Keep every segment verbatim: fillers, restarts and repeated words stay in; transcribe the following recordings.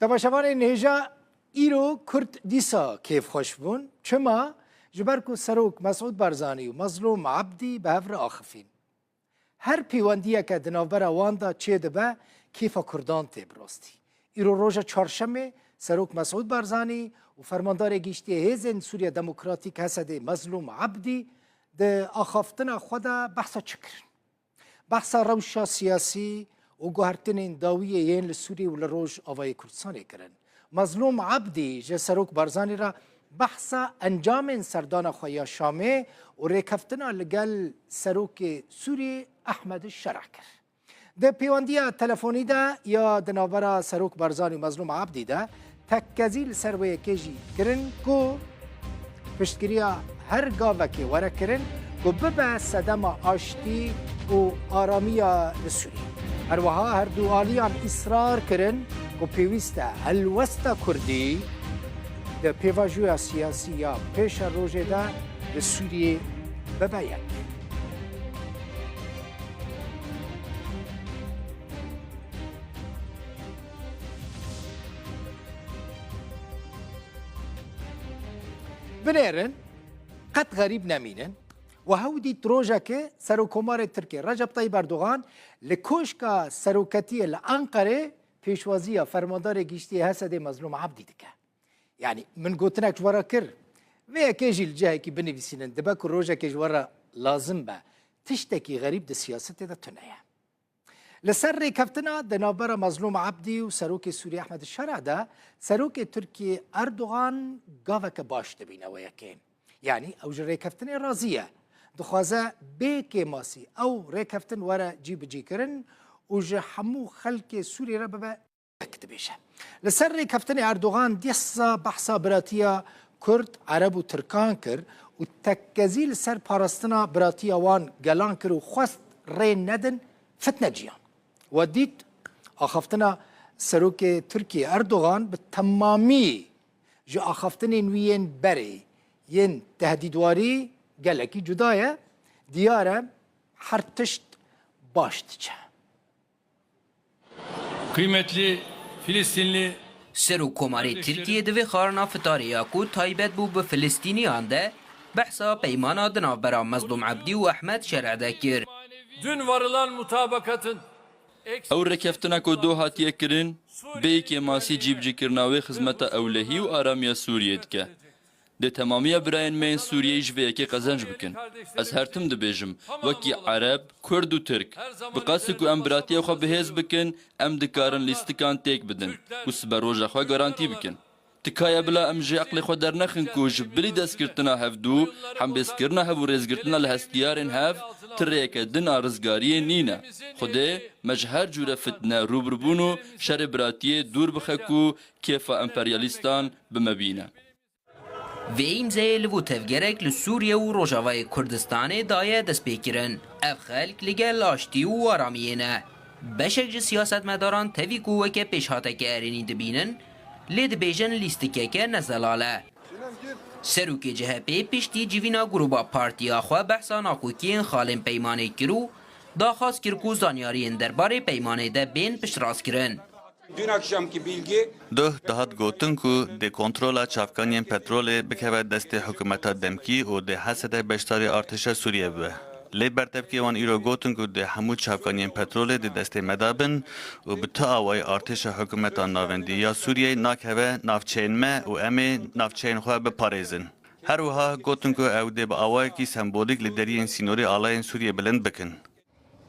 Temaşevanên hêja, îro Kurd dîsa kêfxweş bûn. Çima? Ji ber ku Serok Mesûd Barzanî û Mezlûm Ebdî bi hev re axifîn. Her pêwendiyeke di navbera wan de çêdibe, kêfa Kurdan tê bi rastî. Îro roja çarşemê Serok Mesûd Barzanî û Fermandarê Giştî Hêzên Sûriya Demokratîk, H S D, Mezlûm Ebdî di axaftina xwe de behsa çi kirin? Behsa rewşa siyasî û guhertinên dawiyê yên li Sûriyê û li Rojavayê Kurdistanê kirin. Mezlûm Ebdî ji Serok Barzanî re behsa encamên serdana xwe ya Şamê û rêkeftina li gel Serokê Sûriyê Ehmed Şereh kir. Di pêwendiya telefonî de ya di navbera Serok Barzanî û Mezlûm Ebdî de tekkezî li ser wê yekê jî kirin ku piştgiriya her gavekê were kirin ku bibe sedema aştî û aramiya li Sûriyê. Her wiha her du aliyan îsrar kirin ku pêwîst e helwesta Kurdî di pêvajoya siyasî ya pêşerojê de li Sûriyê bibe yek. Binêrin, qet xerîb nemînin. We hew dît rojekê Serokkomarê Tirkiyê Recep Tayyip Erdogan li Koşka Seroketiyê li Enqerê pêşwaziya Fermandarê Giştî H S D Mezlûm Ebdî dike. Yanî min gotinek ji we re kir, vê yekê jî li cihekî binivîsînin, dibe ku rojekê ji we re lazim be. Tiştekî xerîb di siyasetê de tune ye. Li ser rêkeftina di navbera Mezlûm Ebdî û Serokê Sûriyê Ehmed Şereh de, Serokê Tirkiyê Erdogan gaveke baş dibîne wê yekê. Yanî ew ji rêkeftinê razî ye. Dixwaze bê kêmasî ew rêkeftin were cîbicîkirin û ji hemû xelkê Sûriyê re bibe yek, dibêje. Li ser rêkeftinê Erdogan dîsa behsa biratiya Kurd, Ereb û Tirkan kir û tekkezî li ser parastina biratiya wan gelan kir û xwest rê nedin fitneciyan. We dît axaftina Serokê Tirkiyê Erdogan bi temamî ji axaftinên wî yên berê yên tehdîdwarî gelekî cuda ye. Diyar e her tişt baş diçe. Kıymetli Filistinli Serokkomarê Tirkiyê di vê xwarina fitarê ya ku taybet bû bi Filistîniyan de behsa peymana di navbera Mezlûm Ebdî û Ehmed Şereh de kir. Dün varılan mutabakatın Ew rêkeftina ku doh hatiye kirin, bêyî kêmasî cîbicîkirina wê xizmeta ewlehî û aramiya Sûriyê dike. Dê temamiya birayên me yên Sûriyeyî ji vê yekê qezenc bikin. Ez her tim dibêjim, wekî Ereb, Kurd û Tirk, bi qasî ku em biratiya xwe bihêz bikin, em dikarin lîstikan têk bidin û siberoja xwe garantî bikin. Tikaye bila em ji eqlê xwe dernexin ku ji bilî destgirtina hevdû, hembêzkirina hev û rêzgirtina li hestiyarên hev ti rêyeke din a rizgariyê nîne. Xwedê me ji her cûre fitne, rûbirûbûn û şerê biratiyê dûr bixe ku kêfa emperyalîstan bi me bîne. Vê îmzeyê li bo tevgerek li Sûriye û Rojavayê Kurdistanê daye destpêkirin. Ev xelk li gel aştî û aramiyê ne. Beşek ji siyasetmedaran tevî ku weke pêşhateke erênî dibînin, lê dibêjin lîstikeke ne zelal e. Serokê C H P piştî civîna grûba partiya xwe behsa nakokiyên xalên peymanê kir û daxwaz kir ku zanyariyên derbarê peymanê de bên piştrastkirin. Dün akşamki bilgi Duh dihat gotin ku dê kontrola çavkaniyên petrolê bikeve destê hikûmeta demkî û dê H S D beşdarî artêşa Sûriye bibe. Lê bertevkê wan îro gotin ku dê hemû çavkaniyên petrolê di destê me de bin û bi tu awayî artêşa hikûmeta navendî ya Sûriyeyê nakeve navçeyên me û em ê navçeyên xwe biparêzin. Her wiha gotin ku ew dê bi awayekî sembolîk li deriyên sînorê alayên Sûriyê bilind bikin.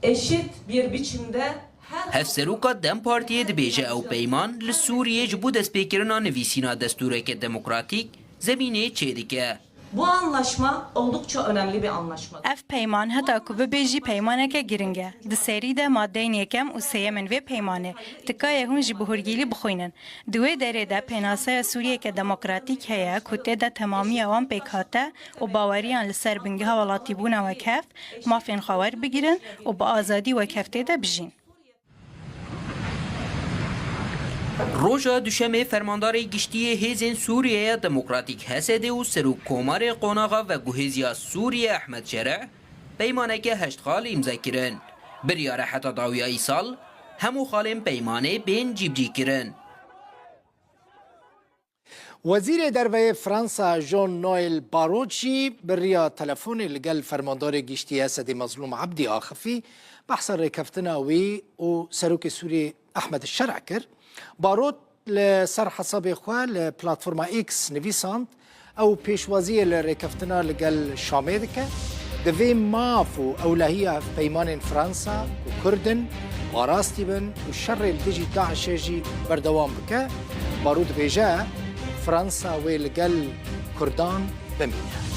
Eşit bir biçimde her Hevseroka dem Partiyê dibêje ew peyman li Sûriyê ji bo destpêkirina nivîsîna destûreke demokratîk zemînê çêdike. Bu anlaşma oldukça önemli bir anlaşma. Ev peyman heta ku bibe jî peymaneke giring e. Di serî de madeyên yekem û sêyem in vê peymanê. Dikaye hûn jî bi hûrgilî bixwînin. Di wê derê de pênaseya Sûriyeke demokratîk heye ku tê de temamiya wan pêk hate û baweriyan li ser bingeha welatîbûna wekhev, mafên xwe werbigirin û bi azadî wekhev tê de bijîn. Roja Duşemê Fermandarê Giştî yê Hêzên Sûriyeya Demokratîk, H S D, û Serokkomarê Qonaxa Veguhêziya Sûriye Ehmed Şereh peymaneke heşt xal îmze kirin. Biryar e heta dawiya îsal hemû xalên peymanê bên cîbicîkirin. Wezîrê Derve yê Fransa Jean-Noël Barrot jî bi riya telefonê li gel Fermandarê Giştî Esedê Mezlûm Ebdî axifî, behsa rêkeftina wî û Serokê Sûriyê Ehmed Şer'a kir. Barrot li ser hesabê xwe li platforma X nivîsand, ew pêşwaziyê li rêkeftina li gel Şamê dike. Divê maf û ewlehiya hevpeymanên Fransa ku Kurd in parastî bin û şerê li dijî DAIŞ'ê jî berdewam bike. Barrot dibêje, Fransa wê li gel Kurdan bimîne.